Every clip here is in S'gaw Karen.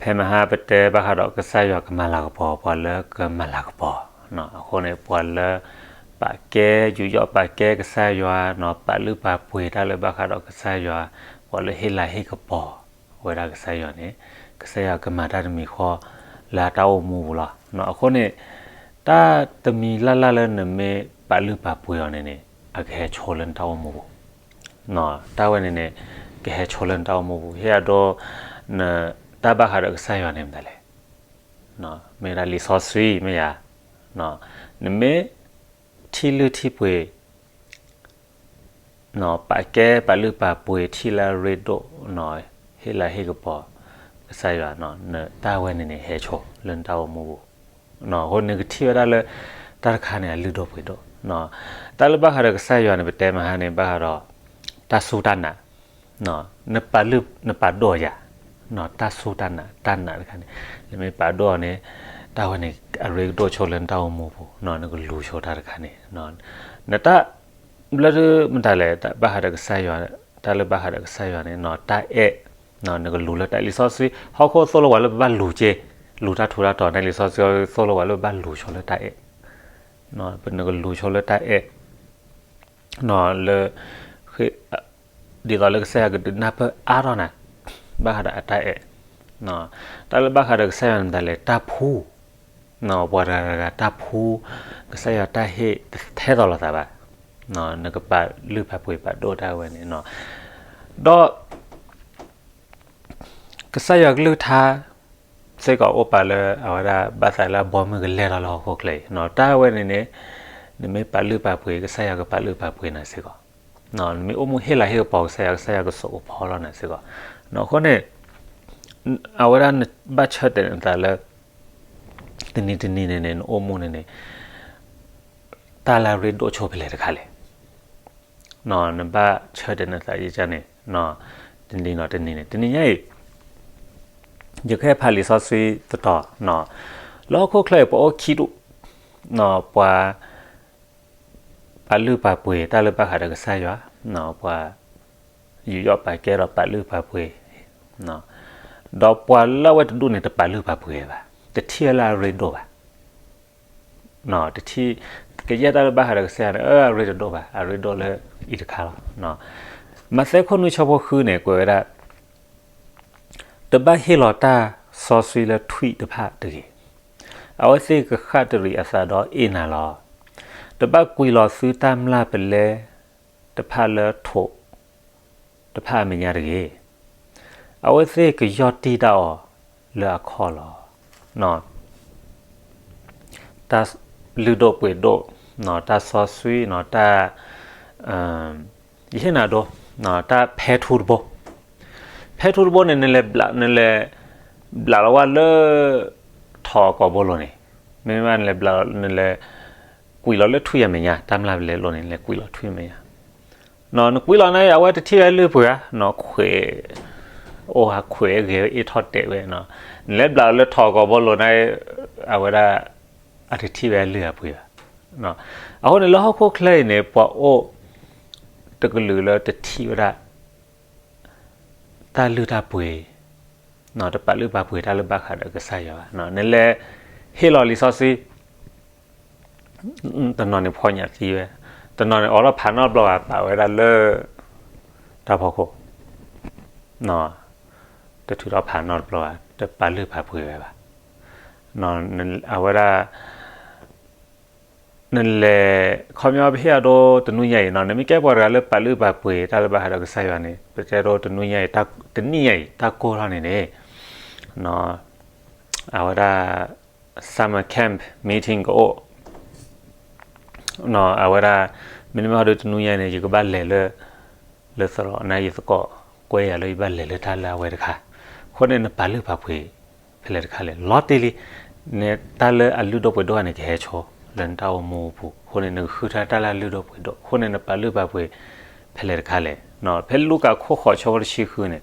ဖဲမဟါပတဲဘၣ်ဃးဒီးကစၢ်ယွၤကမၤလၤကပီၤ ပှၤလၢကမၤလၤကပီၤ, အဃိန့ၣ် ပှၤလၢ ပာ်ကဲ ယူးယီၣ်ပာ်ကဲကစၢ်ယွၤ, ပာ်လုၢ်ပာ်ပှ့ၤတၢ်လၢဘၣ်ဃးဒီးကစၢ်ယွၤ, ပှၤလၢဟ့ၣ်လၤဟ့ၣ်ကပီၤဝဲဒၣ်ကစၢ်ယွၤန့ၣ်, ကစၢ်ယွၤကမၤတၢ်တမံၤဃီလၢအတၢ်အိၣ်မူပူၤလီၤ. အဃိန့ၣ် တၢ်တမံၤလၢ်လၢ်လၢနမ့ၢ်ပာ်လုၢ်ပာ်ပှ့ၤအီၤန့ၣ်န့ၣ် အကဟဲဆိလၢနတၢ်အိၣ်မူပူၤ တၢ်ဝဲန့ၣ်န့ၣ် ကဟဲဆိလၢနတၢ်အိၣ်မူပူၤ, ဟ့ၣ်အဒိ နတၢ်ဘၣ်ဃးဒီးကစၢ်ယွၤန့ၣ်မတၤလဲၣ်, မ့ၢ်ဒၣ်လံာ်စီဆှံမ့ၢ်ဧါ, နမ့ၢ် ထံၣ်လုၢ်ထံၣ်ပှ့ၤ ပာ်ကဲပာ်လုၢ်ပာ်ပှ့ၤထံၣ်လၢအရ့ဒိၣ်, ဟ့ၣ်လၤဟ့ၣ်ကပီၤ ကစၢ်ယွၤ, နတၢ်ဝဲန့ၣ်န့ၣ် ဟဲဆိလၢနတၢ်အိၣ်မူပူၤ, အဃိန့ၣ်နကထံၣ်ဝဲဒၣ်လၢ တၢ်တခါန့ၣ် အလုၢ်ဒိၣ်ပှ့ၤဒိၣ်, တၢ်လၢဘၣ်ဃးဒီးကစၢ်ယွၤန့ၣ် ပတဲမဟါန့ၣ် ဘၣ်ဃးဒီး တၢ်စူၢ်တၢ်နာ်, နပာ်လုၢ်နပာ်ဒိၣ်ယၤ, တၢ်စူၢ်တၢ်နာ် တၢ်နာ်တခါန့ၣ် နမ့ၢ်ပာ်ဒိၣ်အီၤန့ၣ် တၢ်ဝဲန့ၣ် အရ့ဒိၣ်ဆိလၢနတၢ်အိၣ်မူပူၤ, နကလူၤဆိတၢ်တခါန့ၣ်, နတၢ် ဘျၢဒုမတၤလဲၣ် ဘၣ်ဃးဒီးကစၢ်ယွၤ, တၢ်လၢဘၣ်ဃးဒီးကစၢ်ယွၤန့ၣ် တၢ်အဲၣ်, နကလူၤလၢတၢ်အဲၣ်, လံာ်စီဆှံ ဟီၣ်ခိၣ်သိၣ်လိပှၤလၢပဘၣ်လူၤက့ၤ, လူၤတၢ်ထူးတၢ်တီၤန့ၣ် လံာ်စီဆှံသိၣ်လိပှၤလၢပဘၣ်လူၤဆိလၢတၢ်အဲၣ်, နကလူၤဆိလၢတၢ်အဲၣ်, လၢ ဒ်သိးလၢကစၢ်ယွၤကဒုးနၢ်ပၢၢ်အါထီၣ်နၤ, ဘၣ်ဃးဒီးအတၢ်အဲၣ်, တၢ်လၢဘၣ်ဃးဒီးကစၢ်ယွၤန့ၣ်မတၤလဲၣ် တၢ်ဖှူ, ပှၤတဂၤတဂၤတၢ်ဖှူ, ကစၢ်ယွၤတၢ်ဟ့ၣ်တထဲသိးလိာ်သးဘၣ်, နကပာ်လုၢ်ပာ်ပှ့ၤပာ်ဒိၣ်တၢ်ဝဲန့ၣ်, ဒီး ကစၢ်ယွၤကလုၢ်ကထါ စ့ၢ်ကီးအိၣ်ပာ်လၢအဝဲဒၣ်ဘၣ်သးလၢအဘီမုၢ်ကလဲၤထီၣ်လၢဟီၣ်ခိၣ်ချၢအံၤ, တၢ်ဝဲန့ၣ်န့ၣ် နမ့ၢ်ပာ်လုၢ်ပာ်ပှ့ၤ ကစၢ်ယွၤကပာ်လုၢ်ပာ်ပှ့ၤနၤစ့ၢ်ကီး, နမ့ၢ်အိၣ်မူဟ့ၣ်လၤဟ့ၣ်ကပီၤ ကစၢ်ယွၤ ကစၢ်ယွၤကစိာ်ကဖီလီၤနၤစ့ၢ်ကီး, အဃိန့ၣ် အဝဲဒၣ်နဘၣ်ဆၢတဲာ်နသးလၢ တနံၤတနံၤန့ၣ်န့ၣ် နအိၣ်မူန့ၣ်န့ၣ် တၢ်လၢအရ့ဒိၣ်ဆိဖဲလဲၣ်တခါလဲၣ်, နဘၣ်ဆၢတဲာ်နသးယကန့ၣ်, တနံၤနီၤတနံၤန့ၣ် တနံၤညါအံၤ ယကဟဲဖးလံာ်စီဆှံတတီၤ, လၢဟီၣ်ခိၣ်ချၢအံၤ ပှၤအိၣ်ခံဒူၣ်, ပှၤ ပာ်လုၢ်ပာ်ပှ့ၤတၢ်လၢဘၣ်ဃးဒီးကစၢ်ယွၤ, ပှၤ ယူးယီၣ်ပာ်ကဲဒီးပာ်လုၢ်ပာ်ပှ့ၤ, ဒီးပှၤလၢအဝဲတဒူၣ်န့ၣ် တပာ်လုၢ်ပာ်ပှ့ၤဘၣ်, တထံၣ်ဝဲလၢအရ့ဒိၣ်ဘၣ်, တထံၣ် ကယဲၢ်တၢ်လၢဘၣ်ဃးဒီးကစၢ်ယွၤန့ၣ် အရ့တဒိၣ်ဘၣ်, အရ့ဒိၣ်လၢအံၤတခါလီၤ. မးသဲခိၣ်နွံဆၢဖိဃုန့ၣ် ကွဲးဝဲဒၣ် တဘၣ်ဟ့ၣ်လီၤတၢ်စီဆှံလၢထွံၣ်တဖၣ်တဂ့ၤ. အဝဲသ့ၣ်ကဃၣ်တရံးအသးဒီးအ့ၣ်နၤလီၤ. တဘၣ်ကွံာ်လီၤသုတၢ်မျၢ်ပလဲတဖၣ်လၢထိးတဖၣ်အမဲာ်ညါတဂ့ၤ. အဝဲသ့ၣ်ကယီၢ်တံၢ်တၢ်အီၣ်လၢအခီၣ်လီၤ. တၢ်လုၢ်ဒိၣ်ပှ့ၤဒိၣ်, တၢ်စီဆှံ, တၢ် ယဟ့ၣ်နၤဒိ, တၢ်ဖဲထူတဘိ, ဖဲထူတဘိန့ၣ် နလဲၤဘျး, နလဲၤဘျးလီၤဝဲလၢ ထိးအကိာ်ဘိလိၤန့ၣ်, မ့မ့ၢ်နလဲၤဘျး, နလဲၤ ကွံာ်လီၤလၢထွံၣ်အမဲာ်ညါ, တၢ်မျၢ်ပလဲလိၤန့ၣ် နလဲၤကွံာ်လီၤထွံၣ်အမဲာ်ညါ, နကွံာ်လီၤန့ၣ် အဝဲတထံၣ်ဝဲလုၢ်ပှ့ၤဧါ, ခွဲး, အိၣ်ဟးခွဲးဂဲၤဝဲအ့ၣ်ထီၣ်တဲာ်ဝဲ, နလဲၤဘျးလီၤလၢထိးအကိာ်ဘိလိၤန့ၣ် အဝဲဒၣ် အတထံၣ်ဝဲလုၢ်အပှ့ၤဘၣ်. အဃိန့ၣ် လၢဟီၣ်ခိၣ်ချၢအံၤန့ၣ် ပှၤအိၣ်တကလုာ်လၢတထံၣ်ဝဲဒၣ် တၢ်လုၢ်တၢ်ပှ့ၤ, တပာ်လုၢ်ပာ်ပှ့ၤတၢ်လၢဘၣ်ဃးဒီးကစၢ်ယွၤဘၣ်. နလဲၤဟ့ၣ်လီၤလံာ်စီဆှံ တနီၤန့ၣ်ဖီညၣ်သံဝဲ, တနီၤန့ၣ်အိးထီၣ်ဖးနီတဘျီဘၣ် ပာ်ဝဲဒၣ်လၢ တၢ်ဖီခိၣ်, တထုးထီၣ်ဖးနီတဘျီဘၣ် တပာ်လုၢ်ပာ်ပှ့ၤဝဲဘၣ်. အဝဲဒၣ် နလဲၤ ခီပညီပဟ့ၣ်အဒိတနွံညါအံၤနီၤ နမ့ၢ်ကဲပှၤတဂၤလၢပာ်လုၢ်ပာ်ပှ့ၤတၢ်လၢဘၣ်ဃးဒီးကစၢ်ယွၤန့ၣ် ပတဲဒိတနွံညါအံၤ တနံၣ်ညါအံၤ တၢ်ကိၢ်ထီၣ်န့ၣ်န့ၣ် အဝဲဒၣ် summer camp meeting ကအိၣ် အဝဲဒၣ် မ့တမ့ၢ်ဟီဒုတနွံညါန့ၣ် ယကဘၣ်လဲၤလၢ လၢသရိာ်န့ၣ် ယသကိးကွဲယၤလၢယဘၣ်လဲၤလၢတၢ်လၢအဝဲတခါ, အဃိန့ၣ် နပာ်လုၢ်ပာ်ပှ့ၤဖဲလဲၣ်တခါလဲၣ် လီၤတံၢ်လံ, နတၢ်လၢအလုၢ်ဒိၣ်ပှ့ၤဒိၣ်န့ၣ် ကဟဲဆိလၢနတၢ်အိၣ်မူအပူၤ, အဃိန့ၣ် နကဃုထၢတၢ်လၢအလုၢ်ဒိၣ်ပှ့ၤဒိၣ်, အဃိန့ၣ် နပာ်လုၢ်ပာ်ပှ့ၤဖဲလဲၣ်တခါလဲၣ်. ဖဲလူၤကၣ်ခိၣ်ဃိးဆၢဖိတဆံဃုန့ၣ်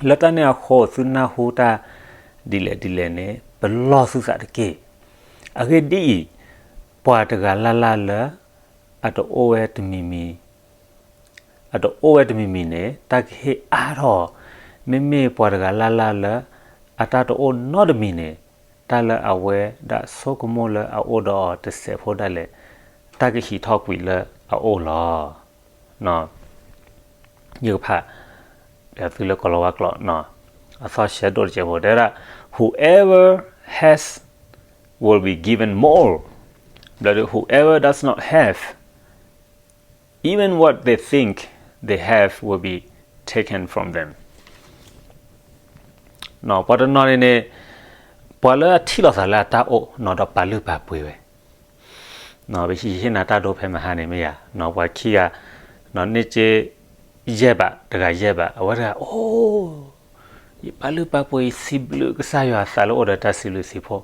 လၢတၢ်န့ၣ်အဃိ သုနၢ်ဟူတၢ်ဒ်လဲၣ်ဒ်လဲၣ်န့ၣ် ပလီၢ်သုသးတက့ၢ်. အဂ့ၢ်ဒ်အံၤ, ပှၤတဂၤလၢ်လၢ်လၢ အတအိၣ်ဝဲတမံၤမံၤ, အတအိၣ်ဝဲတမံၤမံၤန့ၣ် တၢ်ကဟ့ၣ်အါထီၣ်, မ့မ့ၢ်ပှၤတဂၤလၢ်လၢ်လၢ အတၢ်တအိၣ်နီတမံၤန့ၣ်, တၢ်လၢအဝဲဒၣ်ဆိကမိၣ်လၢအအိၣ်ဒီးအီၤတစဲးဖိဒၣ်လဲာ်, တၢ်ကဟံးထီၣ်ကွံာ်လၢအအိၣ်လီၤ. ယကဖး သုလၢကီၢ်လီၤဝါကျိာ်, အသီၣ်ရှဲဒိၣ်တစဲးဖိတဲဒၣ်, Whoever has will be given more, but whoever does not have, even what they think they have will be taken from them. ပှၤတနီၤန့ၣ်န့ၣ်, ပှၤလၢအထံၣ်လိာ်သးလၢအတၢ်အိၣ်နီၤဒီးပာ်လုၢ်ပာ်ပှ့ၤဝဲ, ပဟံးဟ့ၣ်နၤတၢ်ဒိဖဲမဟါန့ၣ်မ့ၢ်ယၤ, ပှၤခံဂၤ, န့ၢ်က့ ယဲၢ်ဘး, တဂၤယဲၢ်ဘး, အဝဲတဂၤအိၣ် ယပာ်လုၢ်ပာ်ပှ့ၤ ယစံးဘျုးကစၢ်ယွၤ သးလၢအိၣ်ဒီးတၢ်စံးဘျုးစံးဖှိၣ်,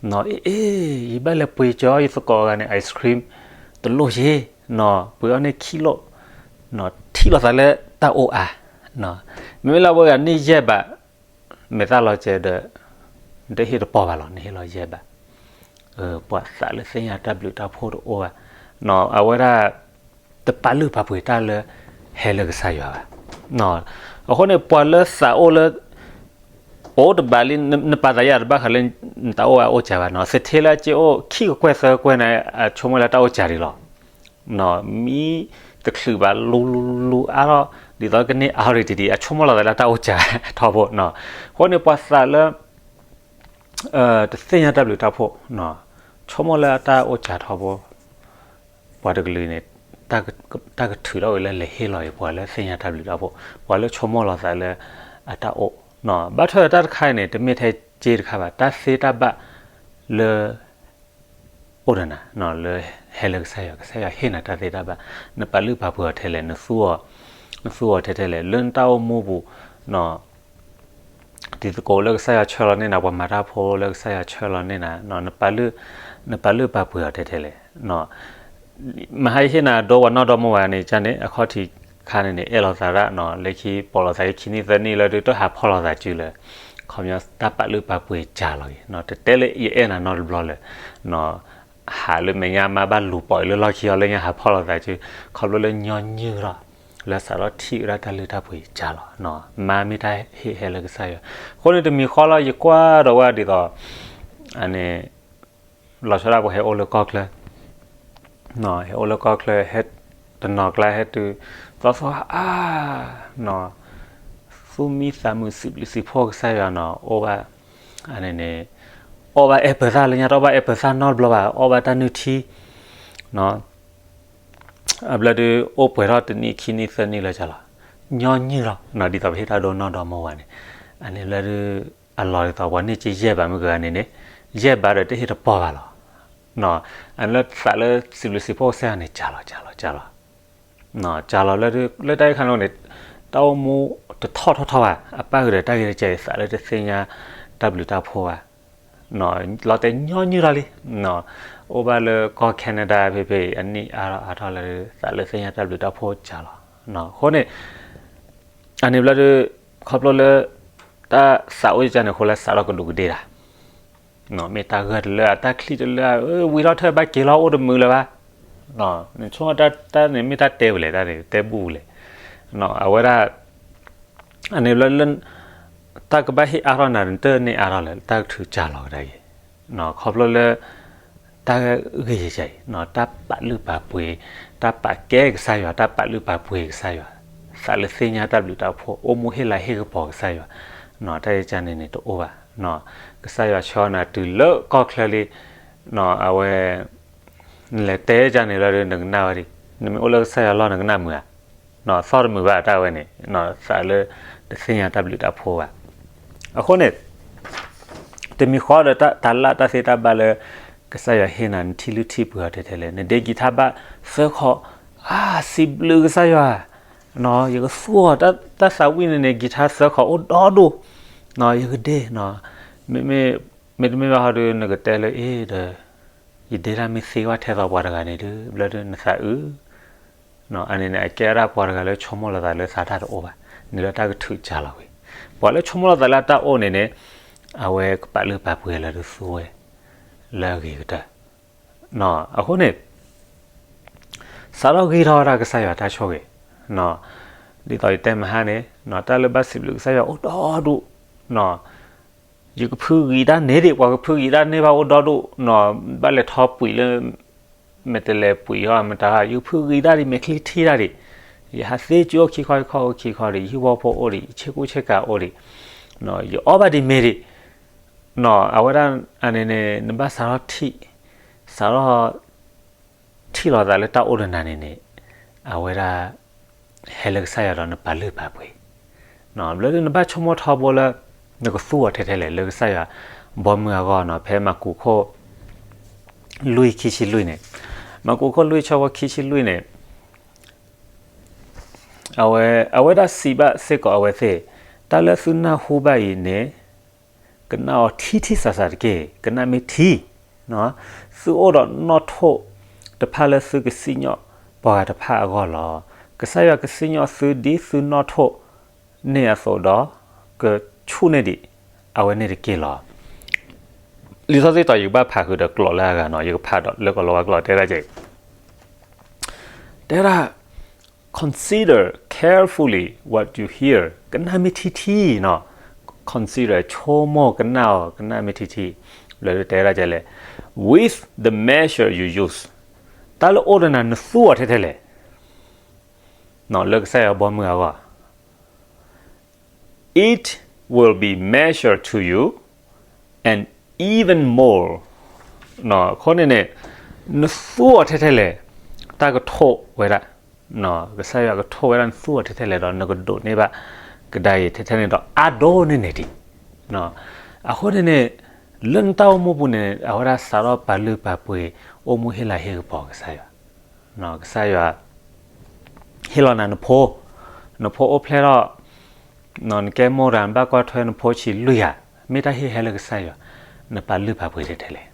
အ့ၣ်အ့ၣ် ယဘၣ်လဲၤပှ့ၤကၠီယသကိးဂၤန့ၣ် ice cream တလိၣ်ယ့ၣ်, ပှ့ၤအီၤန့ၢ်ခံလိၣ်, ထံၣ်လိာ်သးလၢတၢ်အိၣ်အါ, မ့မ့ၢ်လၢအဝဲဂၤန့ၢ်ယဲၢ်ဘး, မဲာ်သၣ်လီၤကဲဒီး နတဟ့ၣ်တပီၢ်ဘၣ်လီၤ, နဟ့ၣ်လီၤယဲၢ်ဘး, ပှၤသးလၢသ့ၣ်ညါတၢ်ဘျုးတၢ်ဖှိၣ်တအိၣ်ဘၣ်, အဝဲဒၣ် တပာ်လုၢ်ပာ်ပှ့ၤတၢ်လၢ ဟဲလၢကစၢ်ယွၤဘၣ်. အဃိန့ၣ် ပှၤလၢသးအိၣ်လၢ အိၣ်တဘၣ်လံ, နပာ်သးယၤတဘၣ်ဃးလၢ နတၢ်အိၣ်အါအိၣ်စှၤဘၣ်, သထ့လၢအက့အိၣ်ခံကကွဲၢ်သၢကကွဲၢ်န့ၣ် အဆိကမိၣ်လၢတၢ်အိၣ်စှၤဒံးလီၤ. မ့ၢ်တချုးဘၣ်လူၤလူၤလူၤအါထီၣ် ဒ်သိးကန့ၢ်အါထီၣ်တံၢ်တံၢ် အဆိကမိၣ်လီၤသးလၢတၢ်အိၣ်စှၤထီဘိ, အဃိန့ၣ် ပှၤသးလၢ တသ့ၣ်ညါတၢ်ဘျုးတၢ်ဖှိၣ်, ဆိကမိၣ်လၢအတၢ်အိၣ်စှၤထီဘိ, ပှၤတကလုာ်န့ၣ် တၢ်ကထုးထီၣ်ဝဲလၢလဲၤဟ့ၣ်လီၤအံၤ ပှၤလၢသ့ၣ်ညါတၢ်ဘျုးတၢ်ဖှိၣ်, ပှၤလၢဆိကမိၣ်လီၤသးလၢအတၢ်အိၣ်, ဘၣ်ထွဲဒီးတၢ်တခါအံၤန့ၣ် တမ့ၢ်ထဲစ့တခါဘၣ်, တၢ်သ့တၢ်ဘၣ်လၢ အိၣ်ဒီးနၤ လၢဟဲလၢကစၢ်ယွၤ, ကစၢ်ယွၤဟ့ၣ်နၤတၢ်သ့တၢ်ဘၣ်, နပာ်လုၢ်ပာ်ပှ့ၤအီၤထဲလဲၣ်, နသူအီၤထဲထဲလဲၣ်, လၢနတၢ်အိၣ်မူပူၤ တံၤသကိးလၢကစၢ်ယွၤဆှၢလီၤန့ၢ်နၤ, ပှၤမၤတၢ်ဖိလၢကစၢ်ယွၤဆှၢလီၤန့ၢ်နၤ, နပာ်လုၢ်ပာ်ပှ့ၤအီၤထဲထဲလဲၣ်. မဟါယဟ့ၣ်နၤဒိပှၤနီၢ်ဒီမါဝၤန့ၣ် ကန့ၣ် အခီၣ်ထံးခါန့ၣ်န့ၣ် အဲၣ်လိာ်သးဒၣ်, လၢခံပိာ်လိာ်သးခံနံၣ်သၢနံၣ်လၢဒုးတဟးဖီၣ်လိာ်သးစုလၢၤ, ခီပညီတၢ်ပာ်လုၢ်ပာ်ပှ့ၤစှၤလီၤက့ၤ, တတဲလၢယအဲၣ်နၤနီတဘျီလၢၤ ဟးလၢမဲာ်ညါမါဘၣ်လူၤပိာ်အံၤလၢလီၢ်ခံအီၤလၢညါဟးဖီၣ်လိာ်သးစု, ခီဖျိလၢညီနုၢ်ထီၣ်, လၢစးထီၣ်ထံၣ်ဝဲဒၣ်တၢ်လုၢ်တၢ်ပှ့ၤစှၤလီၤ, မါမ့ၢ်တၢ်ဟ့ၣ်ဟဲလၢကစၢ်ယွၤ, အဃိန့ၣ်တမံၤဃီလီၤ ယကွၢ်ဒီးဝဲဒ်သိး န့ၣ် လီၤဆီဒၣ်ပှၤဟဲအိၣ်လၢကီၢ်ချၢ ဟဲအိၣ်လၢကီၢ်ချၢ ဟဲတနီၤကျါဟဲတုၤ သီသီအါ သူၣ်မံသးမုာ်စံးဘျုးစံးဖှိၣ်ကစၢ်ယွၤနီၤ အိၣ်ဘၣ် န့ၣ် အီၣ်ဘၣ်အဲၣ်ပၢၤသၣ်လၢညါ တအီၣ်ဘၣ်အဲၣ်ပၢၤသၣ်နီတဘျီဘၣ် အီၣ်ဘၣ်တၢ်နုၢ်ထံ အဘျီဒုး အိၣ်ပှဲၤထီၣ်တနံၣ်ခံနံၣ်သၢနံၣ်လၢကလီၤ ညီနုၢ်လီၤ ဒ်သိးပဟ့ၣ်တၢ်ဒိနီၢ်ဒီမါဝၤန့ၣ် အန့ၣ်ဘျီဒုး အလီၢ်ဒ်သိးပှၤန့ၢ်က့ယဲၢ်ဘးမုၢ်ကဂၤန့ၣ်န့ၣ် ယဲၢ်ဘးဒီးတဟ့ၣ်တပီၢ်ဘၣ်လီၤ အန့ၣ်လၢသးလၢစံးဘျုးစံးဖှိၣ်ကစၢ်ယွၤန့ၣ် ကလီၤ ကလီၤ ကလီၤ ကလီၤလၢဒုး လၢတၢ်အံၤခါန့ၣ်န့ၣ် တၢ်အိၣ်မူတထီၣ်ထီၣ်ထီၣ်ဘၣ် အပၣ်ဃုာ်ဒီးတၢ်ဂ့ၢ်တကဲအံၤ သးလၢတသ့ၣ်ညါတၢ်ဘျုးတၢ်ဖှိၣ်ဘၣ် လီၤတဲာ်ညီနုၢ်ထီၣ်လံ အိၣ်ဘၣ်လၢကီၢ် Canada ဖဲဖဲအံၤ အနံၣ်အါထီၣ်အါထီၣ်လၢ သးလၢသ့ၣ်ညါတၢ်ဘျုးတၢ်ဖှိၣ်ကလီၤ အဃိန့ၣ် အန့ၣ်ဘျီဒုး ခီဖျိလၢ တၢ်သးအိၣ်ကန့ၣ်အဃိလၢစးထီၣ်ကဒူးကဒ့တၢ် မ့ၢ်တၢ်ဂၢၢ်တလၢ တၢ်ချံတလၢ ဝံထီၣ်ထၢၣ်ဘၣ်က့ၤလီၤ အိၣ်တမုာ်လၢၤဘၣ် နဆိကမိၣ်တၢ်န့ၣ်မ့ၢ်တၢ်တဲဝဲလဲၣ် တၢ်န့ၣ်တဲဘူၣ်လဲၣ် အဝဲဒၣ် အန့ၣ်ဘျီလၢ တၢ်ကဘၣ်ဟ့ၣ်အါထီၣ်နၤ နတန့ၢ်အါထီၣ်လၢ တၢ်ကထုးကလီၤကဒါက့ၤ ခီဖျိလၢ တၢ်ဂ့ၢ်ယဲအံၤ တၢ်ပာ်လုၢ်ပာ်ပှ့ၤ တၢ်ပာ်ကဲကစၢ်ယွၤ တၢ်ပာ်လုၢ်ပာ်ပှ့ၤကစၢ်ယွၤ သးလၢသ့ၣ်ညါတၢ်ဘျုးတၢ်ဖှိၣ် အိၣ်မူဟ့ၣ်လၤဟ့ၣ်ကပီၤကစၢ်ယွၤ တၢ်ယဲကန့ၣ်န့ၣ်တအိၣ်ဘၣ် ကစၢ်ယွၤဆှၢနၤတုၤလၢကီၢ်ချၢလံ အဝဲ နလဲၤတဲကန့ၣ်လၢနကနၣ်ဝဲဒၣ် နမ့ၢ်အိၣ်လၢကစၢ်ယွၤလီၢ်နကနၣ်မုာ်ဧါ သီၣ်တမုာ်ဘၣ်တၢ်ဝဲန့ၣ် သးလၢတသ့ၣ်ညါတၢ်ဘျုးတၢ်ဖှိၣ်ဘၣ် အဃိန့ၣ် တမံၤဃီဒီးတၢ်လၢတၢ်သ့တၢ်ဘၣ်လၢ ကစၢ်ယွၤဟ့ၣ်နၤ နထံလုၢ်ထံပှ့ၤအီၤထဲထဲလဲၣ် နဒ့ကံထါဘၣ်သၢခီၣ် အါ စံးဘျုးကစၢ်ယွၤ ယကသူအီၤ တၢ်သးဝံၣ်န့ၣ်န့ၣ် ကံထါသၢခီၣ်အိၣ်ဒီဒိၣ် ယကဒ့ မ့မ့ၢ် မ့တမ့ၢ်ဘၣ်ဟီဒီး နကတဲလၢအ့ၣ်ဒီး ယဒ့တၢ်မ့ၢ်သ့ဝဲထဲသိးပှၤတဂၤန့ၣ်ဒီး ဘျီဒုးနသးအုး အန့ၣ်န့ၣ် အကဲဝဲဒၣ်ပှၤတဂၤလၢဆိကမိၣ်လီၤသးလၢသးတၢ်တအိၣ်ဘၣ် န့ၣ်လၢတၢ်ကထုးကလီၤဝံၤ ပှၤလၢဆိကမိၣ်လီၤသးလၢအတၢ်အိၣ်န့ၣ်န့ၣ် အဝဲကပာ်လုၢ်ပာ်ပှ့ၤလၢဒုးသူဝဲ လၢအဂ့ၤကတၢၢ် အဃိန့ၣ် စးထီၣ်ဂံၢ်ထီၣ်ဝဲဒၣ်ကစၢ်ယွၤတၢ်ဆိၣ်ဂ့ၤ ဒ်သိးယတဲမဟါန့ၣ် တၢ်လၢဘၣ်စံးဘျုးကစၢ်ယွၤအိၣ်ဒီဒိၣ် ယကဖုဂံၢ်တၢ်န့ၢ်ဒံး, ပှၤကဖုဂံၢ်တၢ်န့ၢ်ဘၣ်အိၣ်ဒီဒူၣ်နီၤ, ဘၣ်လဲၤထီၣ်ပှံာ်လၢ မဲာ်တဲးလဲးပှံာ်ဟီ မတၤဟီ, ယကဖုဂံၢ်တၢ်ဒံး, မဲာ်ချံထံၣ်တၢ်ဒံး, ယဟးသ့ကၠိအိၣ်ခံခီ, ယခီၣ်အိၣ်ခံခီဒံး, ယဟံၣ်ဝီဖိအိၣ်ဒံး, ယဆ့ကူဆ့ကၤအိၣ်ဒံး, ယအီၣ်ဘၣ်ဒံးမ့ၤဒံးနီၤ. အဝဲဒၣ်အန့ၣ်န့ၣ် နဘၣ်စးထီၣ်ထံၣ်, စးထီၣ်ထံၣ်လီၤသးလၢတၢ်အိၣ်ဒီးနၤန့ၣ်န့ၣ်, အဝဲဒၣ် ဟဲလၢကစၢ်ယွၤဒီးနပာ်လုၢ်ပာ်ပှ့ၤ, ဘျီဒုးနဘၣ်ဆိကမိၣ်ထီဘိလၢ နကသူအီၤထဲထဲလဲၣ် လၢကစၢ်ယွၤဘီမုၢ်အဂီၢ်နီၤ. ဖဲမၢ်ကူးခိၣ် လွံၢ် ခံဆံလွံၢ်န့ၣ်, မၢ်ကူးခိၣ် လွံၢ် ဆၢဖိ ခံဆံလွံၢ်န့ၣ်, အဝဲ, အဝဲဒၣ်စံးဘၣ်စ့ၢ်ကီးအဝဲသ့ၣ်, တၢ်လၢသုနၢ်ဟူဘၣ်အံၤန့ၣ် ကနၣ်အီၤထံထံဆးဆးတက့ၢ်. ကနၣ်မ့ၢ်ထံ, သုအိၣ်ဒီးနီၣ်ထိၣ်တဖၣ်လၢသုကစံၣ်ညီၣ်ပှၤဂၤတဖၣ်အဂီၢ်လီၤ. ကစၢ်ယွၤကစံၣ်ညီၣ်သုဒ်သုနီၣ်ထိၣ်န့ၣ်အသိးဒီး ကဆူၣ်န့ၢ်ဒံးအဝဲန့ၣ်တက့ၢ်လီၤ. လံာ်စီဆှံတီၤ ယကဘၣ်ဖးဃုာ်ဒီးကျိာ်လၢအဂၤနီၤ, ယကဖးဒီးလၢကီၢ်လီၤဝါကျိာ်တဲဒၣ်ကဲ တဲဒၣ် consider carefully what you hear. ကနၣ်မ့ၢ်ထံထံနီၤ, consider ဆိကမိၣ်ကနၣ်အီၤ, ကနၣ်မ့ၢ်ထံထံ, လၢတဲဒၣ်ကဲလဲၣ်, with the measure you use. တၢ်လၢအိၣ်ဒီးနၤ နသူအီၤထဲထဲလဲၣ် လၢကစၢ်ယွၤဘီမုၢ်အဂီၢ် it will be measured to you and even more. အဃိန့ၣ်န့ၣ် နသူအီၤထဲထဲလဲၣ်, တၢ်ကထိၣ်ဝဲဒၣ်, ကစၢ်ယွၤကထိၣ်ဝဲဒၣ်နသူအီၤထဲထဲလဲၣ်ဒီး နကဒိးန့ၢ်ဘၣ်ကဒါအံၤထဲထဲန့ၣ်ဒီး အါဒိၣ်န့ၢ်န့ၣ်ဒံး. အဃိန့ၣ်န့ၣ် လၢနတၢ်အိၣ်မူပူၤန့ၣ် အဝဲဒၣ်စးထီၣ်ပာ်လုၢ်ပာ်ပှ့ၤ အိၣ်မူဟ့ၣ်လၤဟ့ၣ်ကပီၤကစၢ်ယွၤ, ကစၢ်ယွၤ ဟ့ၣ်လီၤနၤနဖိ, နဖိအိၣ်ဖျဲၣ်ထီၣ်, နကဲမိၢ်တဂၤ နဘၣ်ကွၢ်ထွဲနဖိဆံးလွံၢ်ဂၤ, မ့ၢ်တၢ်ဟ့ၣ်ဟဲလၢကစၢ်ယွၤ, နပာ်လုၢ်ပာ်ပှ့ၤထဲထဲလဲၣ်.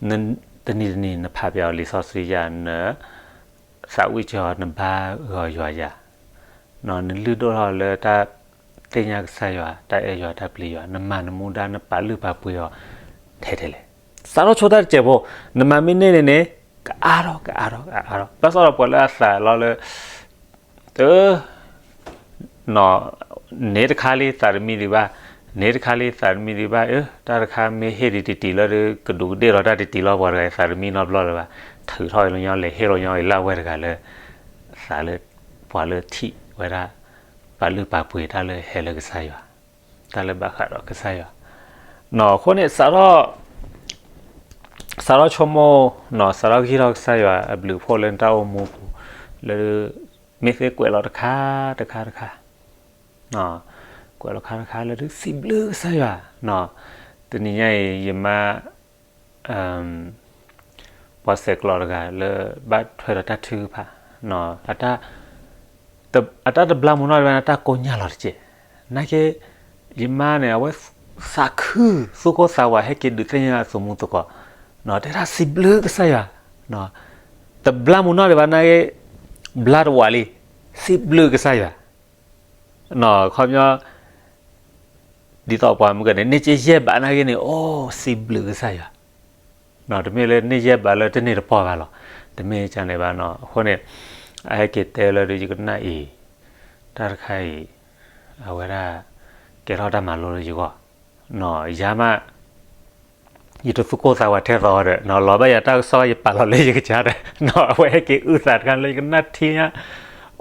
တနံၤတနံၤ နဖးပၠးအီၤလံာ်စီဆှံယၤ, နသးဝံၣ်စၢၤအီၤ, နဘါဂီၤယွၤယၤ, နလုၢ်ဒိၣ်ထီၣ်လၢတၢ်သ့ၣ်ညါကစၢ်ယွၤ, တၢ်အဲၣ်ယွၤ, တၢ်ပျံၤယွၤ, နမၤနမူဒါ, နပာ်လုၢ်ပာ်ပှ့ၤအီၤထဲထဲလဲၣ်. စးထီၣ်ဆိတၢ်တစဲးဖိ, နမၤမ့ၢ်န့ၢ်န့ၣ်န့ၣ် ကအါထီၣ် ကအါထီၣ် ကအါထီၣ်. ဘၣ်ဆၣ်ဒီးပှၤလၢအသးလီၤလၢ တ န့ၣ်တခါလံ သးတမံဒံးဘၣ်, န့ၣ်တခါလံ သးတမံဒံးဘၣ်, အၢ တၢ်တခါမ့ၢ်ဟ့ၣ်ဒံးတံၢ်တံၢ်လၢ ကဒူးကဒ့ၣ်လီၤတၢ်တံၢ်တံၢ်လီၤ ပှၤတဂၤအံၤသးတမံနီတဘျီလၢၤဘၣ်, ထုးထီၣ်လၢညီ လဲၤဟ့ၣ်လီၤညီအံၤလၢအဝဲတဂၤလၢ သးလၢ ပှၤလၢထံၣ်ဝဲဒၣ် ပာ်လုၢ်ပာ်ပှ့ၤတၢ်လၢဟဲလၢကစၢ်ယွၤ, တၢ်လၢဘၣ်ဃးဒီးကစၢ်ယွၤ. အဃိန့ၣ် စးထီၣ်ဆိကမိၣ်, စးထီၣ်ကဟံးထီၣ်ကစၢ်ယွၤအဘျုးအဖှိၣ်လၢနတၢ်အိၣ်မူပူၤ, လၢ မ့ၢ်သ့ကွဲးလီၤတခါတခါတခါ, ကွဲးလီၤခါတခါလၢဒုးစံးဘျုးကစၢ်ယွၤ, တနံၤညါအံၤ ယမါ ပှၤဆဲးကျိးတဂၤလၢ ဘၣ်ထွဲဒီးတၢ်ထုကဖၣ်, အတၢ်တဘျါမူးနီၢ်ဒံးဘၣ်န့ၣ် တၢ်ကိးညါလီၤတက့ၢ်. နာ်က့ ယမါန့ၣ် အဝဲသးခု သူၣ်ကိၢ်သးဝး ဟဲက့ၤဒုးသ့ၣ်ညါအသူၣ်မူသကိး, တဲဒၣ်စံးဘျုးကစၢ်ယွၤ, တဘျါမူးနီၢ်ဒံးဘၣ်နာ်က့ ဘျါတဝးလံ, စံးဘျုးကစၢ်ယွၤ, ခီပညီ ဒ်သိးပှၤမုၢ်ကန့ၣ် န့ၢ်က့ယဲၢ်ဘးနာ်က့န့ၣ် အိၣ်စံးဘျုးကစၢ်ယွၤ, တမ့ၢ်လၢန့ၢ်ယဲၢ်ဘးလၢတန့ၢ်တပီၢ်ဘၣ်လီၤ, တမ့ၢ်ကန့ၣ်ဘၣ်နီၤ. အဃိန့ၣ် အဟဲက့ၤတဲလၢဒုးယကနၣ်အံၤ တၢ်တခါအံၤ အဝဲဒၣ် ကဲထီၣ်တၢ်မၤလိလၢယဂီၢ်, ယၤမး ယတသူၣ်ကိၢ်သးဝးထဲသိးဒီး လီၤဘၣ်ယၤတၢ်ကစီၣ် ယပာ်လီၤလၢယကစၢ်ဒီး အဝဲဟဲက့ၤအုၣ်သးတခါလၢယကနၣ်ထံညါ,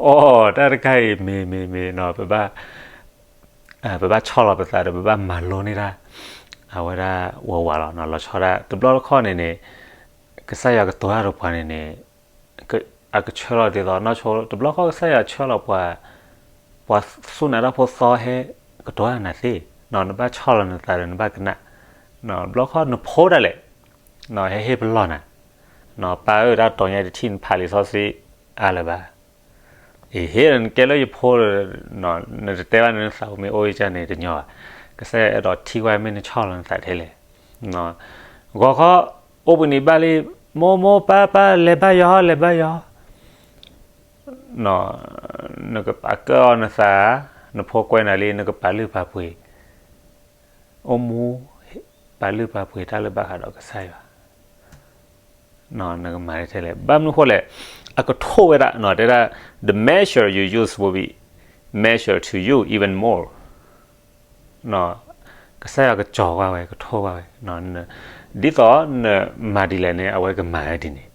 အိၣ် တၢ်တခါအံၤ မ့ၢ်မ့ၢ်မ့ၢ် ပဘၣ် ပဘၣ်ဆီၣ်လီၤပသးဒီး ပဘၣ်မၤလိန့ၢ်တၢ် အဝဲဒၣ်ဝးဝးလီၤ. လီၤဆီဒၣ် တဘျီတခီၣ်န့ၣ်န့ၣ် ကစၢ်ယွၤကတိၤတၢ်ဒီးပှၤန့ၣ်န့ၣ် အကဆှၢလီၤဒ်သိး နီၢ်ဆိ တဘျီခီၣ်ကစၢ်ယွၤဆှၢလီၤပှၤ ပှၤစူၢ်နာ်တၢ်ဖိသီဟဲကတိၤတၢ်နၤသ့, နဘၣ်ဆီၣ်လီၤနသးဒီးနဘၣ်ကနၣ်, တဘျီခီၣ်နဖိဒၣ်လဲာ် ဟဲဟ့ၣ်ပလီၢ်နၤ, ပၢ်ဧၢ တၢ်တီၤညါတထံၣ်နဖးလံာ်စီဆှံအါလၢၤဘၣ်, အဟ့ၣ်နကဲလၢယဖိဒီး နတတဲဘၣ်န့ၣ် နသးမ့ၢ်အိၣ်ယကန့ၣ်တညီဘၣ်, ကစၢ်ယွၤအဲၣ်ဒိးထံၣ်ဝဲမ့ၢ်နဆီၣ်လီၤနသးထဲလဲၣ်, ဂီၤခီ အိၣ်ဘှံးနံၤဘၣ်လံ, မိၢ်မိၢ်ပၢ်ပၢ် လဲၤဘါယွၤ လဲၤဘါယွၤ နကပာ်ကၢအီၤနသး, နဖိကွဲနၤလံ နကပာ်လုၢ်ပာ်ပှ့ၤ, အိၣ်မူ ပာ်လုၢ်ပာ်ပှ့ၤတၢ်လၢဘၣ်ဃးဒီးကစၢ်ယွၤ, နကမၤထဲလဲၣ်. ဘၣ်မနုၤဃိလဲၣ်, အကထိၣ်ဝဲဒၣ် တဲဒၣ် the measure you use will be measured to you even more. ကစၢ်ယွၤကစီၤကွၢ်ဝဲ ကထိၣ်ကွၢ်ဝဲ, ဒ်သိးနမၤဒ်လဲၣ်န့ၣ် အဝဲကမၤဝဲဒ်န့ၣ်,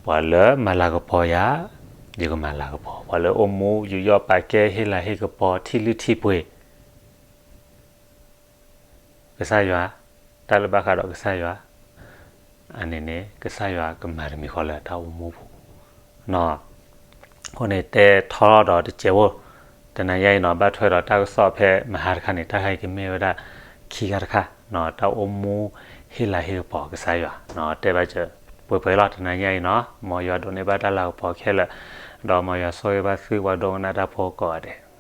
ပှၤလၢမၤလၤကပီၤယၤ, ယကမၤလၤကပီၤ, ပှၤလၢအိၣ်မူယူးယီၣ်ပာ်ကဲဟ့ၣ်လၤဟ့ၣ်ကပီၤထံၣ်လုၢ်ထံၣ်ပှ့ၤ ကစၢ်ယွၤ, တၢ်လၢဘၣ်ဃးဒီးကစၢ်ယွၤ, အန့ၣ်န့ၣ် ကစၢ်ယွၤကမၤတမံၤဃီလၢတၢ်အိၣ်မူပူၤ, အဃိန့ၣ်တဲထီထီၣ်ဒီးတစဲးဖိ, တနၤညါအံၤနီၤ ဘၣ်ထွဲဒီးတၢ်ကစီၣ်ဖဲမဟါတခါန့ၣ် တၢ်ခါအံၤကမ့ၢ်ဝဲဒၣ်ခံဂၤတခါ, တၢ်အိၣ်မူဟ့ၣ်လၤဟ့ၣ်ကပီၤကစၢ်ယွၤ, တဲဘၣ်စၢၤပှဲၤပှဲၤလီၤ တနၤညါအံၤနီၤ, မ်ယွၤဒိးန့ၢ်ဘၣ်တၢ်လၤကပီၤခဲလၢာ်, ဒီးမ်ယွၤဆိၣ်ဂ့ၤဘၣ်သုပှၤဒိကနၣ်တၢ်ဖိကိးဂၤဒဲး